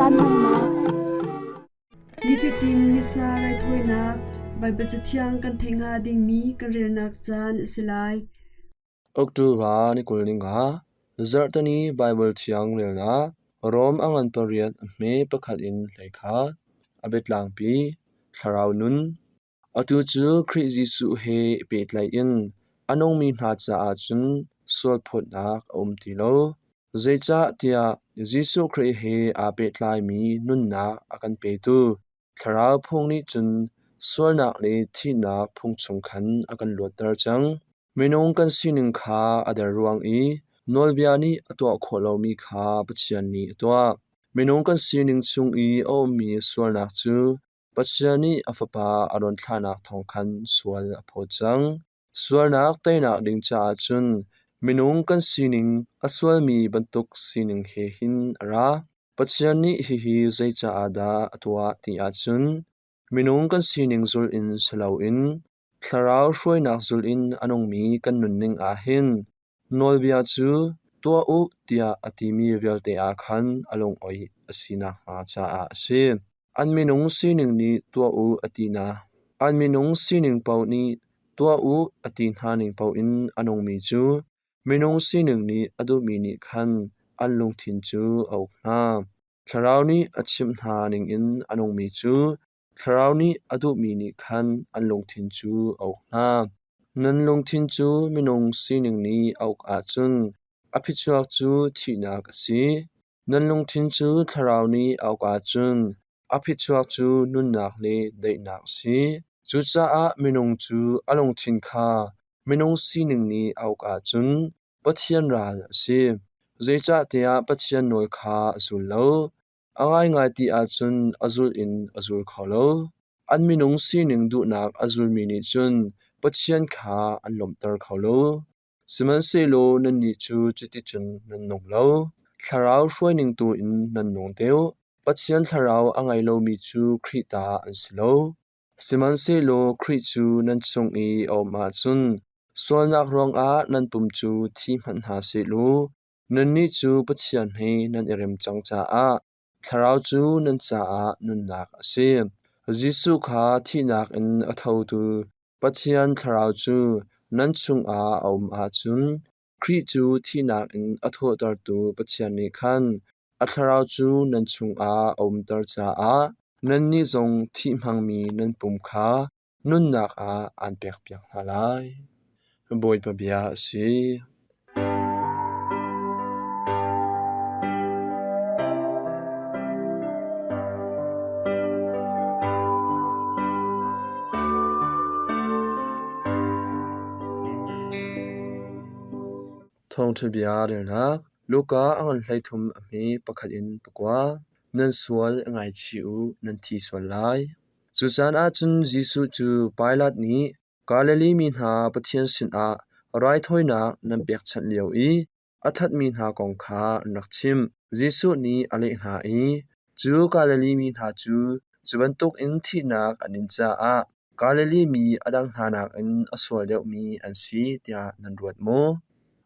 Caan hmannak. Nifatin Missa raithawinak Baibal Cathiang kan theih hnga dingmi kan relnak caan a si lai. October ni 25 Zarhteni Baibal Thiang relnak Rom a ngan pariat a hme pakhat in hlei kha a biatlangpi Thlarau nun Atu cu Khrih Jesuh he i pehtlaih in a nungmi hna caah cun sualphawtnak a um ti lo. Zeicahtiah Jesuh Khrih he aa pehtlaimi nunnak a kan petu Thlarau phung nih cun sualnak le thihnak phung chung khan a kan luatter cang. Minung kan sining kha a der ruang i nawlbia nih a tuah khawh lomi kha Pathian nih a tuah. Minung kan sining chung i a ummi sualnak cu Pathian nih a Fapa a rawn thlahnak thawng khan sual a phawt cang. Sualnak teinak ding caah cun minung kan sining a sualmi bantuk sining he hin a ra. Pathian nih hihi zei caah dah a tuah ti ahcun minung kan sining zulh in si loin Thlarau hruainak zulh in a nungmi kan nunning ah hin Nawlbia cu tuah u tiah a timi vialte ah khan a lungoih a si nakhnga caah a si. An minung sining nih tuah u a ti hna. An minung sining paoh nih tuah u a ti hna ning paoh in a nungmi cu minung sining nih a duhmi nih khan an lungthin cu a uk hna. Thlarau nih a chimh hna ningin a nungmi cu Thlarau nih a duhmi nih khan an lungthin cu a uk hna. Nan lungthin cu minung sining nih a uk ahcun a phichuak cu thihnak a si. Nan lungthin cu Thlarau nih a uk ahcun a phichuak cu nunnak le daihnak a si. Cucaah minung cu a lungthin kha minung sining nih a uk ahcun Pathian ral a si. Zeicahtiah Pathian nawl kha a zul lo. A ngaingai ti ahcun a zulh in a zul kho lo. An minung sining duhnak a zulmi nih cun Pathian kha an lawmhter kho lo. Sihmanhsehlaw nannih cu cuticun nan nung lo. Thlarau hruaining tu in nan nung deuh. Pathian Thlarau a ngei lomi cu Khrih ta an si lo. Sihmanhsehlaw Khrih cu nan chung i a um ahcun sualnak ruangah nan pum cu thi hmanh hna seh law Nannih cu Pathian he nan i rem cang caah Thlarau cu nan caah nunnak a si. Jesuh kha thihnak in a thotu Pathian Thlarau cu nan chungah a um ahcun Khrih cu thihnak in a thawhtertu Pathian nih khan a Thlarau cu nan chungah a umter caah nannih zong thih hmangmi nan pum kha nunnak ah aan pekpiak hna lai. Bawipa bia a si. Thawngṭha bia relnak Luka a ngan 13 a hme pakhat in pakua. Nan sual i ngaichih u, nan thi sual lai. Cu caan ah cun Jesuh cu Pilat nih Galilee mi hna Pathian sinah raithawinak nan pekchanh lio i a thatmi hna kong kha an rak chimh. Jesuh nih a leh hna i, Cu Galilee mi hna cu cu bantukin thihnak an in caah Galilee mi a dang hna nakin a sual deuhmi an si tiah nan ruat maw?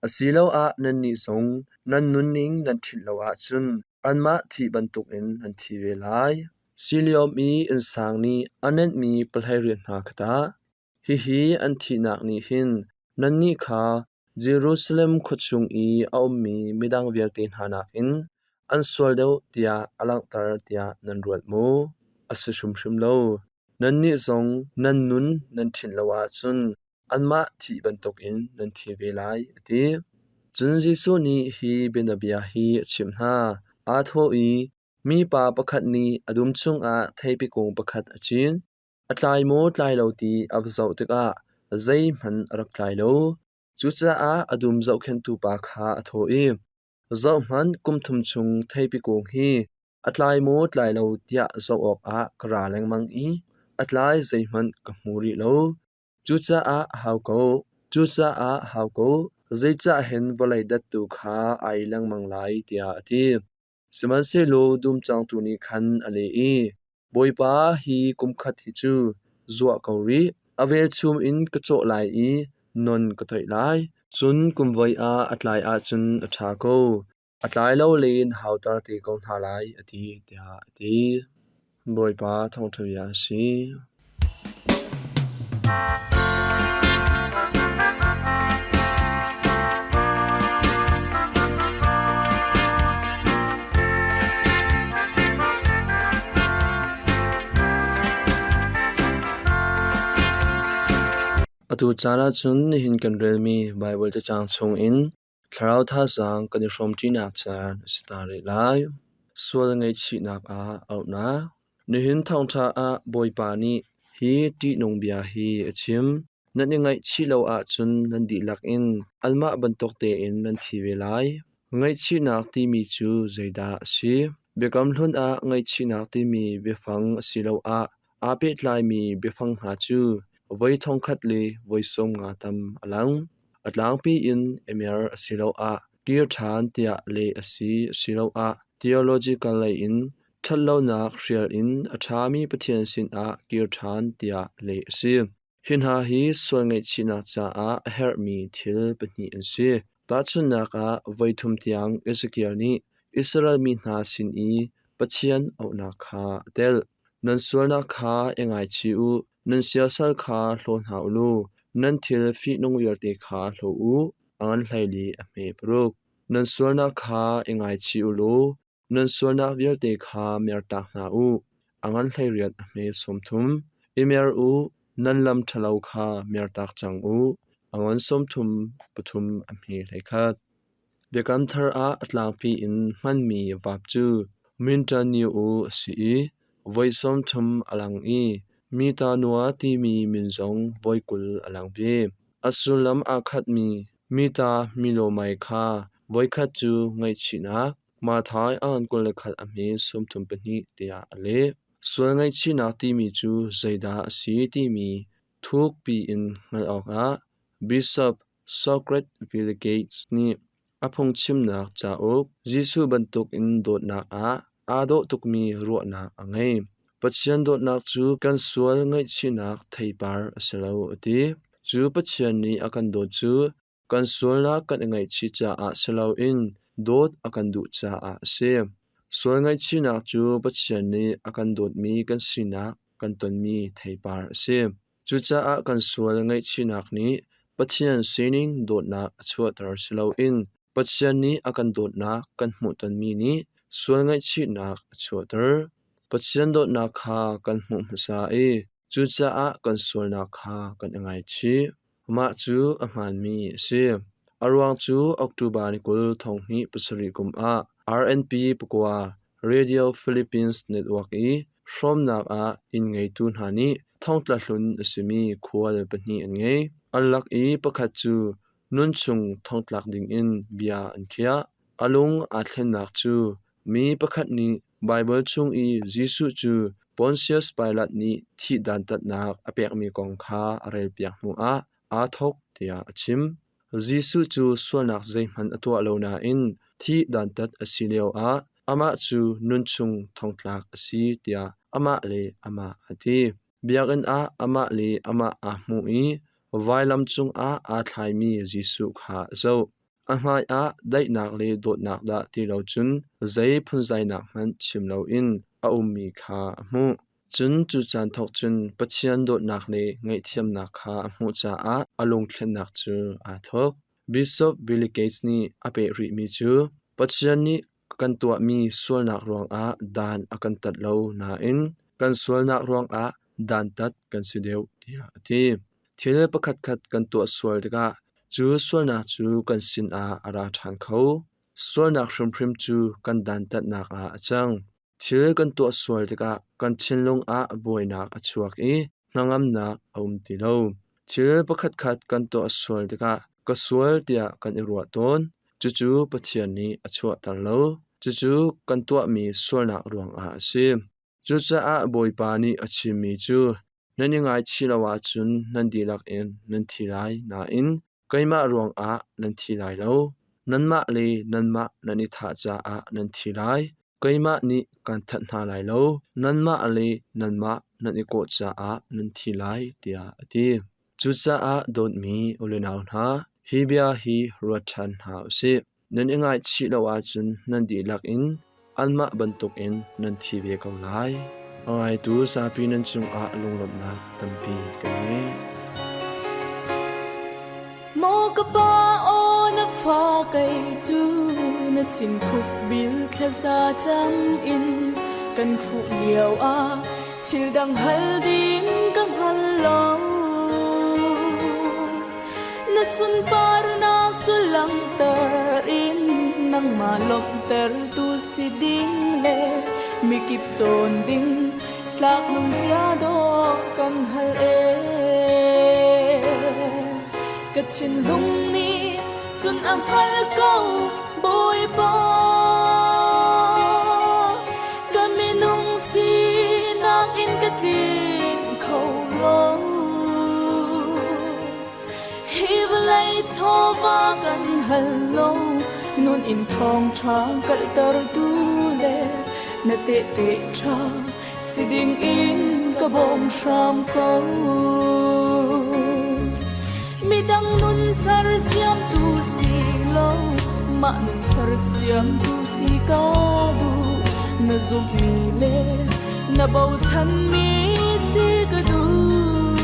Asiloah nannih zong nan nunning nan ṭhinh lo ahcun anmah thih bantukin nan thi ve lai. Siloam i innsang nih a nenhmi pahleiriat hna kha tah? Hihi an thihnak nih hin nannih kha Jerusalem khua chung i a ummi midang vialte hna nakin an sual deuh tiah a langhter tiah nan ruat maw? A si hrimhrim lo. Nannih zong nan nun nan ṭhinh lo ahcun anmah thih bantukin nan thi ve lai, a ti. Cun Jesuh nih hi bianabia hi a chimh hna. Aa thawh i, Mipa pakhat nih a dum chungah theipi kung pakhat a cin. A tlai maw tlai lo ti a va zoh tikah zeihmanh a rak tlai lo. Cucaah a dum zohkhenhtu pa kha a thawh i, “Zohhmanh, kum thum chung theipi kung hi a tlai maw tlai lo tiah zoh awkah ka ra lengmang i a tlai zeihmanh ka hmu rih lo. Cucaah hau ko, cucaah hau ko, zeicah hen vawlei dattu kha ai lengmang lai,” tiah a ti. Sihmanhsehlaw dum cawngtu nih khan a leh i, “Bawipa, hi kum khat hi cu zuah ko rih. A velchum in ka cawh lai i non ka toih lai. Cun kum voi ah a tlai ahcun a ṭha ko. A tlai lo len hauter te ko hna lai a ti tiah a ti. Bawipa thawngṭha bia a si. Atu caan ahcun nihin kan relmi Baibal cacang chungin thlarau thazaang kan i hrawmṭinak caan a si ta rih lai. Sual ngaihchihnak ah auhnak. Nihin thawngṭha ah Bawipa nih hi ṭihnung bia hi a chim. Nan i ngaihchih lo ahcun nan dihlak in anmah bantuk tein nan thi ve lai. Ngaihchihnak timi cu zeidah a si? Biakam Hlun ah ngaihchihnak timi biafang asiloah aa pehtlaimi biafang hna cu voi thongkhat le voi 50 tam a lang. A tlangpi in emir asiloah kir ṭhan tiah leh a si asiloah theological lei in ṭhatlonak hrial in a ṭhami Pathian sinah kir ṭhan tiah leh a si. Hi hna hi sual ngaihchihnak caah a herhmi thil pahnih an si. Tahchunhnak ah, voithum tiang Ezekiel nih Israel mi hna sin i Pathian auhnak kha a telh. Nan sualnak kha i ngaichih u, nan siasal kha hlaw hna u law nan thil fihnung vialte kha hlaw u. A ngan hlei li a hme paruk. Nan sualnak kha i ngaichih u law nan sualnak vialte kha mertak hna u. A ngan 18 a hme 30. I mer u, nan lam ṭhalo kha mertak cang u. A ngan 33 a hme 21. Biakam Thar ah a tlangpi in hmanmi vap cu Mintanyu a si i voi 30 a lang i Mitanua timi min zong voi 20 a lang ve. A sullam aa khatmi Mita milawmai kha voikhat cu ngaihchihnak Mathai an 21 a hme 32 tiah a leh. Sual ngaihchihnak timi cu zeidah a si timi thukpi in hngalh awkah Bishop Socrates Villegates nih a phungchimnak cauk Jesuh bantukin dawtnak ah aa dawh tukmi ruahnak a ngei. Pathian dawtnak cu kan sual ngaihchihnak theipar a si lo a ti. Cu Pathian nih a kan dawt cu kan sualnak kan i ngaihchih caah si loin dawt a kan duh caah a si. Sual ngaihchihnak cu Pathian nih a kan dawtmi kan sinak kan tonmi theipar a si. Cucaah kan sual ngaihchihnak nih Pathian sining dawtnak a chuahter si loin Pathian nih a kan dawtnak kan hmuhtonmi nih sual ngaihchihnak a chuahter. Pathian dawtnak kha kan hmuh hmasa i cucaah kan sualnak kha kan i ngaichih. Mah cu a hmaanmi a si. A ruang cu October ni 20 2007 kum ah RNP pakua Radio Philippines Network i hrawmnak ah inn ngeitu hna nih thongtla hlun a simi khual pahnih an ngei. An lak i pakhat cu nunchung thongtlak dingin bia an khiah. A lung aa thlennak cu mi pakhat nih Baibal chung i Jesuh cu Pontius Pilat nih thih dantatnak a pekmi kong kha a relpiak hnuah aa thawk tiah a chim. Jesuh cu sualnak zeihmanh a tuah lo nain thih dantat a si lioah amah cu nunchung thongtlak a si tiah amah le amah a ti. Biakinn ah amah le amah aa hmuh i vailam cungah aa thlaimi Jesuh kha a zoh. A hmaiah daihnak le dawtnak dah ti lo cun zei phunzainak hmanh chim loin a ummi kha a hmuh. Cun cu caan thawk cun Pathian dawtnak le ngaihthiamnak kha a hmuh caah a lungthlennak cu aa thawk. Bishop Billy Gates nih a peh rihmi cu Pathian nih kan tuahmi sualnak ruangah dan a kan tat lo nain kan sualnak ruangah dantat kan si deuh tiah a ti. Thil pakhatkhat kan tuah sual tikah cu sualnak cu kan sinah a ra ṭhan kho. Sualnak hrimhrim cu kan dantatnak ah a cang. Thil kan tuah sual tikah kan thinlung ah buainak a chuak i hnangamnak a um ti lo. Thil pakhatkhat kan tuah sual tikah ka sual tiah kan i ruah tawn. Cucu Pathian nih a chuahter lo. Cucu kan tuahmi sualnak ruangah a si. Cucaah Bawipa nih a chimmi cu, Nan i ngaichih lo ahcun nan dihlak in nan thi lai nain keimah ruangah nan thi lai lo. Nanmah le nanmah nan i thah caah nan thi lai. Keimah nih kaan that hna lai lo. Nanmah le nanmah nan i kawh caah nan thi lai, tiah a ti. Cucaah dawtmi u le nau hna, hi bia hi ruat ṭhan hna u sih. Nan i ngaihchih lo ahcun nan dihlak in anmah bantukin nan thi ve ko lai. A ngaitu zapi nan cungah lunglawmhnak tampi kan ngei. Maw ka pa aw na fa kei cu na sin khuk bil thlaza cam in kan fuh lio ah thil dang hal ding ka hngal lo. Na sunparnak cu langhter in nangmah lawmhtertu si ding le mikip cawn ding tlak nun zia dawh kan hal ee. Ka thinlung nih cun a hngal ko Bawipa. Ka minung sinak in ka tlin kho lo. Hi vawlei chawva kan hal lo, nun in thawngṭha kalhtertu le na tehte ṭha si ding in ka bawm hram ko. Midang nun sersiamtu si lo, mah nun sersiamtu si ka duh. Na zumhmi le na bochanmi si ka duh.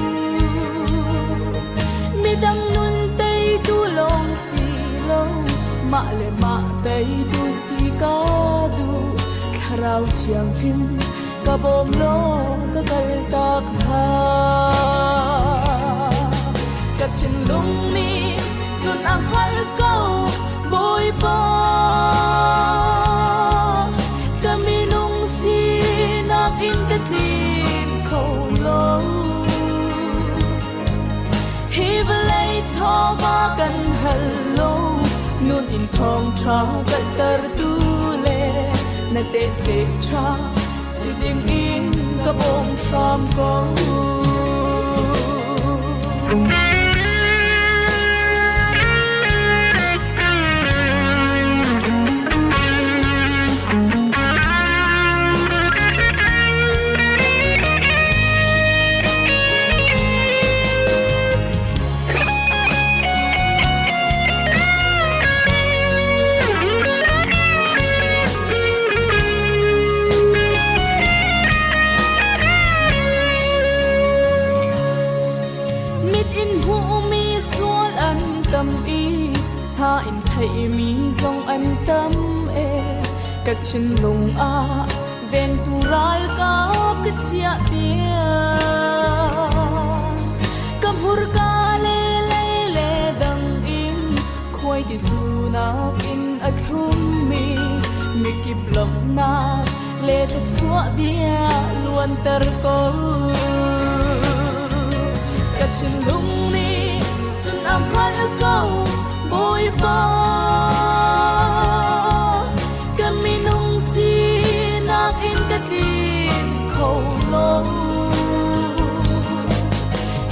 Midang nun teitu lawng si lo, mah le mah teitu si ka duh. Thlarau Thianghlim ka bawm law ka kaltak hlah. Ka thinlung nih cun a hngalh ko, Bawipa. Ka minung sinak in ka tling kho lo. Hi vawlei chawva kan hal lo, nun in thawngṭha kaltertu le na tehte ṭha si ding in ka bawm hram ko. Mit in hmuhmi sual an tam i hna in theihmi zong an tam e ka thinlung ah Vengtu ralkap ka chiah piak. Ka hmurka le lei le dang in khuai ti zunak in a thlummi mikip lawmhnak le thluachuah bia luanter ko. Ka thinlung nih cun a hngalh ko Bawipa. Ka minung sinak in ka tlin kho lo.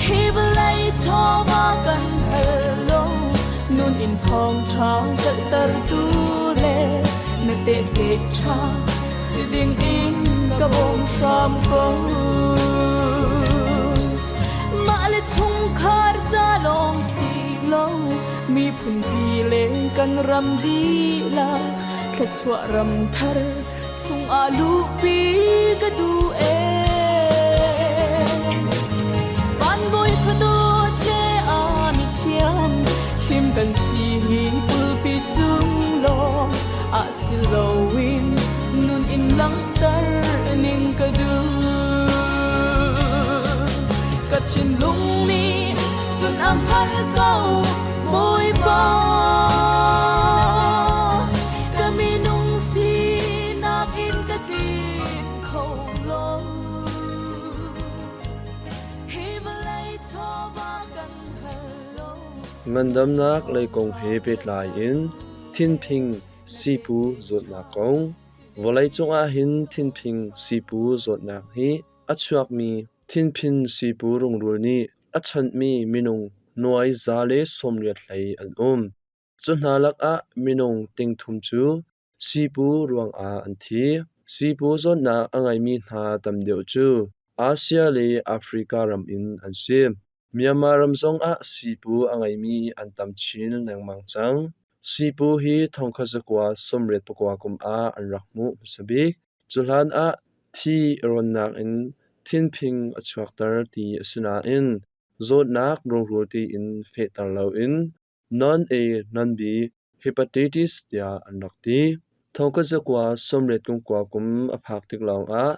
Hi vawlei chawva kan hal lo, nun in thawngṭha kaltertu le na tehte ṭha si ding in ka bawm hram ko. Mah le chungkhar ca lawng si lo, Miphunpi le kan ram dihlak thluachuah ram thar chungah luhpi ka duh ee. Van bawi fadawt le a mithiam hlim kan si hi pulpi cung lawng ah si loin nun in langhter ning ka duh. Ka thinlung nih cun a hngalh ko Bawipa. Ka minung sinak in ka tling kho lo. Hi vawlei chawva kan hal lo. Ngandamnak lei kong he pehtlai in thinphing sipu zawtnak kong vawleicung ah hin thinphing sipu zawtnak hi a chuakmi thinphin sipu rungrul nih a chawnhmi minung nuai 180 hlei an um. Cu hna lakah minung 3,000 cu sipu ruangah an thi. Sipu zawtnak a ngeimi hna tam deuh cu Asia le Africa ram in an si. Myanmar ram zongah sipu a ngeimi an tam chin lengmang cang. Sipu hi 1989 kum ah an rak hmuh hmasa bik. Cu hlan ah thi i rawnnak in thinphing a chuakter ti a si nain zawtnak rungrul tiin fehter loin non-A non-B hepatitis tiah an rak ti. 1989 kum a phak tik lawngah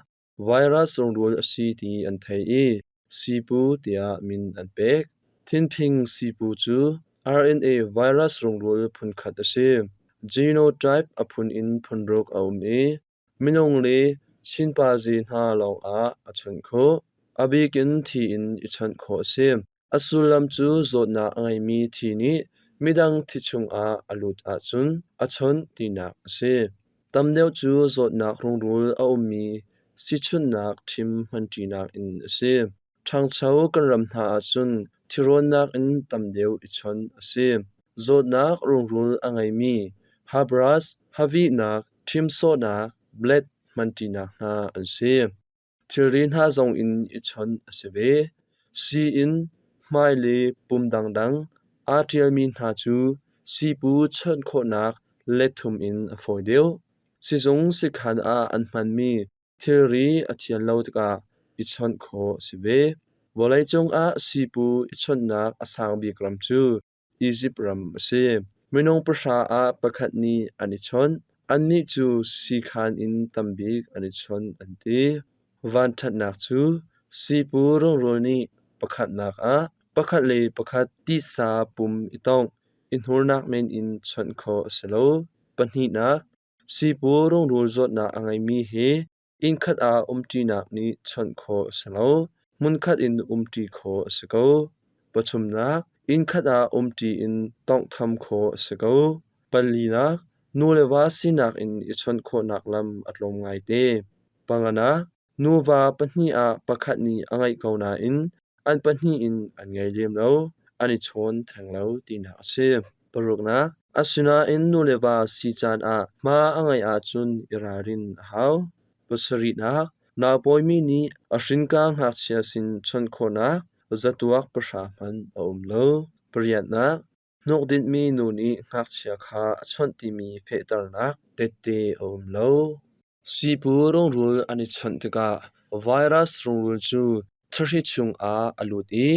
virus rungrul a si ti an thei i sipu tiah min an pek. Thinphing sipu cu RNA virus rungrul phunkhat a si. Genotype a phun in phunruk a um i minung le chinpazi hna lawngah a chawnh khawh. A bik in thi in i chawnh khawh a si. A sullam cu zawtnak a ngeimi thi nih midang thi chungah a lut ahcun a chawnh tinak a si. Tam deuh cu zawtnak rungrul a ummi sichunhnak ṭhim hmanṭinak in a si. Ṭhangcho kan ram hna ahcun thirawnnak in tam deuh i chawnh a si. Zawtnak rungrul a ngeimi habras, havihnak, ṭhimsawhnak, bled hmanṭinak hna an si. Thilri hna zong in i chawnh a si ve. Sii-inn, hmai le pum dangdang aa ṭialmi hna cu sipu chawnh khawhnak let thum in a fawi deuh. Sizung sikhan ah an hmanmi thilri a thian lo tikah i chawnh khawh a si ve. Vawleicung ah sipu i chawnhnak a sang bik ram cu Izipt ram a si. Minung pahra ah pakhat nih an i chawnh. Annih cu siikhan in tambik an i chawnh an ti. Vanṭhatnak cu sipu rungrul nih pakhatnak ah pakhat le pakhat titsa pum i tongh, i hnurnak men in chawnh khawh a si lo. Pahnihnak, sipu rungrul zawtnak a ngeimi he Innkhat ah umṭinak nih chawnh khawh a si lo. Hmunkhat in umṭi khawh a si ko. Pathumnak, innkhat ah umṭi in tawnghtham khawh a si ko. Palinak, nu le va sinak in i chawnh khawhnak lam a tlawm ngaite. Panganak, nuva pahnih ah pakhat nih a ngeih ko nain an pahnih in an ngei lem lo, an i chawn theng lo tinak a si. Paruknak, asinain nu le va si caan ah hma a ngeih ahcun i ralrin a hau. Pasarihnak, naupawimi nih a hrinka ngakchia sin chawnh khawhnak zatuak pahra hmanh a um lo. Pariatnak, hnukdinhmi nu nih ngakchia kha a chawnh timi fehternak tette a um lo. Sipu rungrul an i chawnh tikah virus rungrul cu thahri chungah a lut i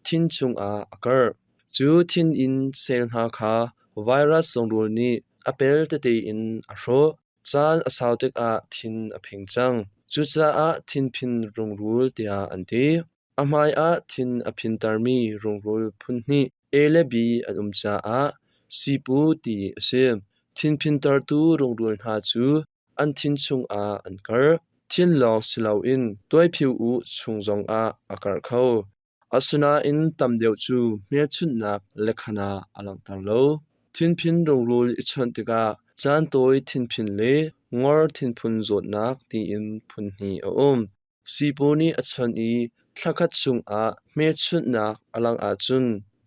thin chungah a karh. Cu thin in cell hna kha virus rungrul nih a pel tete in a hrawh. Caan a sau tikah thin a phing cang. Cucaah thinphin rungrul tiah an ti. A hmaiah thin a phintermi rungrul phunhnih A le B an um caah sipu ti a si. Thinphintertu rungrul hna cu an thin chungah an karh. Thin lawng si loin tuaiphiu uh chung zongah a karh kho. Asinain tam deuh cu hmelchunhnak lekhan ah a langhter lo. Thinphin rungrul i chawnh tikah caantawi thinphin le ngor thinphun zawtnak tiin phunhnih a um. Sipu nih a chawnh i thlakhat chungah hmelchunhnak a langh ahcun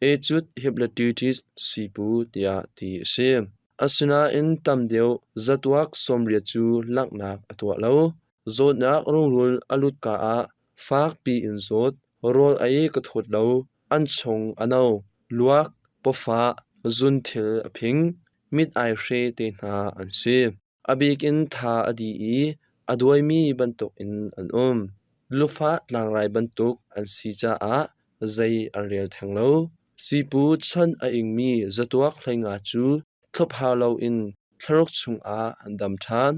acute hepatitis sipu tiah ti a si. Asinain tam deuh zatuak 80 cu langhnak a tuah lo. Zawtnak rungrul a lutka ah fakpi in zawt, rawl ei ka thawt lo, an chung a no, luak, pawfah, zunthil a phing, mit aihre te hna an si. A bik in tha a dih i a duaimi bantukin an um. Lufah tlangrai bantuk an si caah zei an rel theng lo. Sipu chawnh a ingmi zatuak 15 cu thlop hau loin thlaruk chungah an dam ṭhan.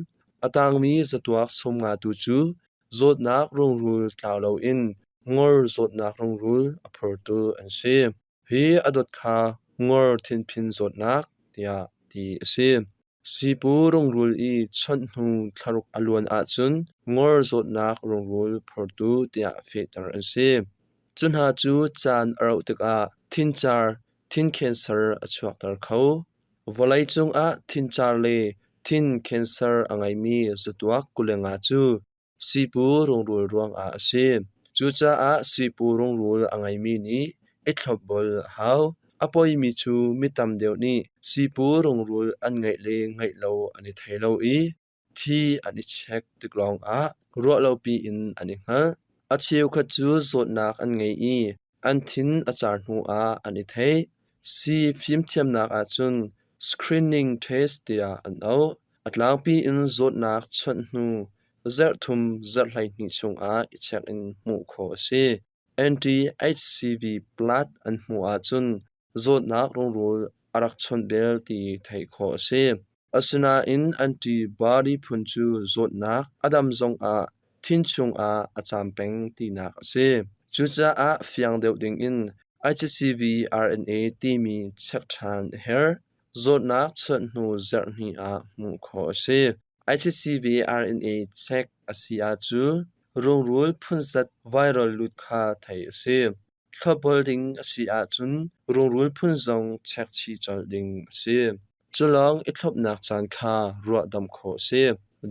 A tangmi zatuak 50 tu cu zawtnak rungrul tlau loin ngor zawtnak rungrul a phortu an si. Hi a dot kha ngor thinphin zawtnak tiah ti a si. Sipu rungrul i chawnh hnu thlaruk a luan ahcun ngor zawtnak rungrul phortu tiah fehter an si. Cu hna cu caan a rauh tikah thincar, thin cancer a chuakter kho. Vawleicung ah thincar le thin cancer a ngeimi zatuak 25 cu Sipu rungrul ruangah a si. Cucaah sipu rungrul a ngeimi nih i thlopbul a hau. A poimi cu mi tam deuh nih sipu rungrul an ngeih le ngeih lo an i thei lo i thi an i check tik lawngah ruahlopi in an i hngalh. A cheukhat cu zawtnak an ngei i an thin a car hnuah an i theih. Sii fimthiamnak ahcun Screening test tiah an auh. A tlangpi in zawtnak chawnh hnu zarh thum zarh 12 chungah i check in hmuh khawh a si. Anti-HCV blood an hmuh ahcun zawtnak rungrul a rak chawnh bel ti theih khawh a si. Asinain antibody phun cu zawtnak a dam zongah thin chungah a caam peng tinak a si. Cucaah fiang deuh dingin HCV RNA timi check ṭhan a herh. Zawtnak chawnh hnu zarh hnih ah hmuh khawh a si. HCV RNA check a si ahcun rungrul phunzat viral lut kha theih a si. Thlopbol ding a si ahcun rungrul phun zong check chih colh ding a si. Culawng i thlopnak caan kha ruahdamh khawh a si.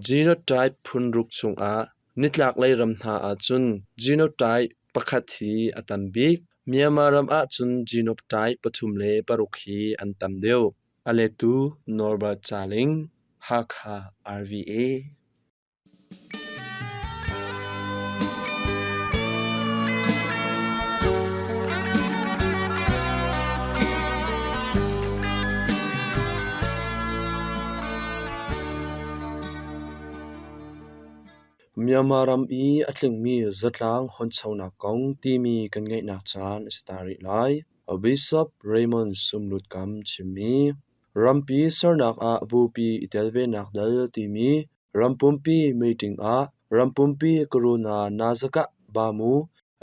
Genotype phun ruk chungah nitlaklei ram hna ahcun genotype pakhat hi a tam bik. Myanmar ram ahcun genotype pathum le paruk hi an tam deuh. A lettu Norbert Caling, Hakha RVA. Myanmar ram i a tlingmi zatlang hawnchonak kong timi kan ngeihnak caan a si ta rih lai. Bishop Raymond Sumlut Kam chimmi Rampi sernak ah bupi i tel venak dal timi ram pumpi meeting ah ram pumpi Corona Nazakah Bamu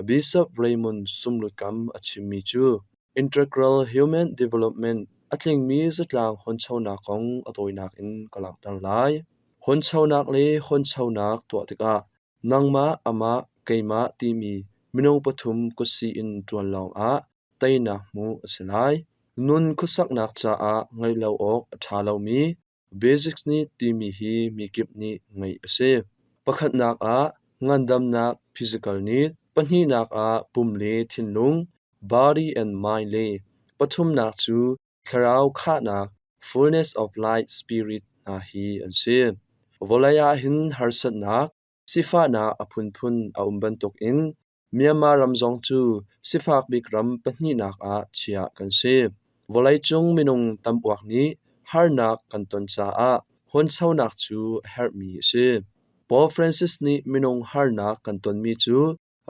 Bishop Raymond Sumlutkam a chimmi cu Integral Human Development a tlingmi zatlang hawnchonak kong a tawinak in ka langhter lai. Hawnchonak le hawnchonak tuah tikah nangmah, amah, keimah timi minung pathum kutsih in ṭuan lawngah teinak hmuh a si lai. Nun khuasaknak caah ngeih lo awk a ṭha lomi basic need timi hi mikip nih ngeih a si. Pakhatnak ah ngandamnak physical need, pahnihnak ah pum le thinlung body and mind le pathumnak cu thlarau khahnak fullness of life spirit hna hi an si. Vawlei ah hin harsatnak, sifahnak a phunphun a um bantukin Myanmar ram zong cu sifak bik ram pahnihnak ah chiah kan si. Vawleicung minung tam uak nih harnak kan ton caah hawnchonak cu a herhmi a si. Pope Francis nih minung harnak kan tonmi cu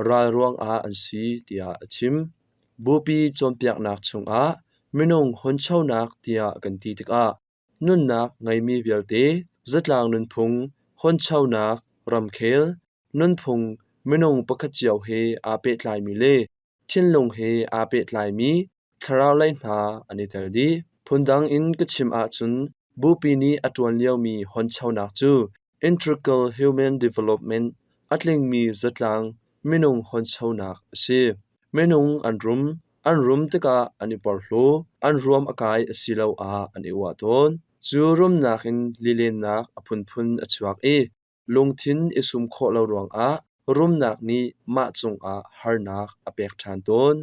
ral ruangah an si tiah a chim. Bupi cawnpiaknak chungah minung hawnchonak tiah kan ti tikah nunnak ngeimi vialte zatlang nunphung, hawnchonak, ramkhel, nunphung minung pakhat cio he aa pehtlaimi le thinlung he aa pehtlaimi thlaraulei hna an i tel dih. Phundang in ka chim ahcun Bupi nih a ṭuan liomi hawnchonak cu integral human development a tlingmi zatlang minung hawnchonak a si. Minung an rum, an rum tikah an i porhlaw, an ruam a kai asiloah an i uah tawn. Cu rumnak in lilennak a phunphun a chuak i lungthin i sum khawh lo ruangah rumnak nih mah cungah harnak a pek ṭhan tawn.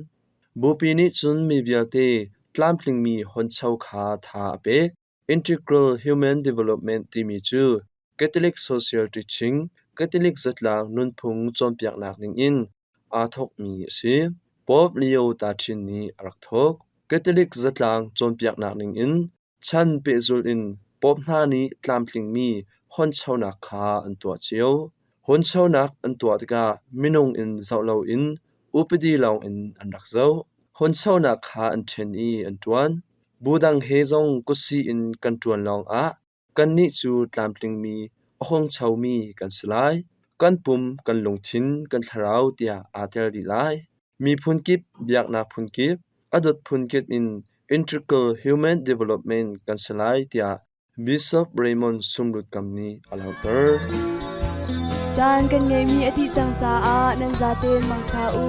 Bupi nih cun mi vialte tlamtlingmi hawncho kha tha a pek. Integral Human Development timi cu Catholic Social Teaching, Catholic zatlang nunphung cawnpiaknak ningin aa thawkmi a si. Pope Leo XIII nih a rak thawk. Catholic zatlang cawnpiaknak ningin chan pehzulh in Pope hna nih tlamtlingmi hawnchonak kha an tuah cio. Hawnchonak an tuah tikah minung in zoh loin upadi lawngin an rak zoh. Hawnchonak kha an ṭhen i an ṭuan. Bu dang he zong kutsih in kan ṭuan lawngah kannih cu tlamtlingmi, a hungchomi kan si lai. Kan pum, kan lungthin, kan thlarau tiah aa tel dih lai. Miphun kip, biaknak phun kip, a dot phun kip in integral human development kan si lai tiah Bishop Raymond Sumrut Kam nih a langhter. Caan kan ngeihmi a dih cang caah nan zaten mangṭha u.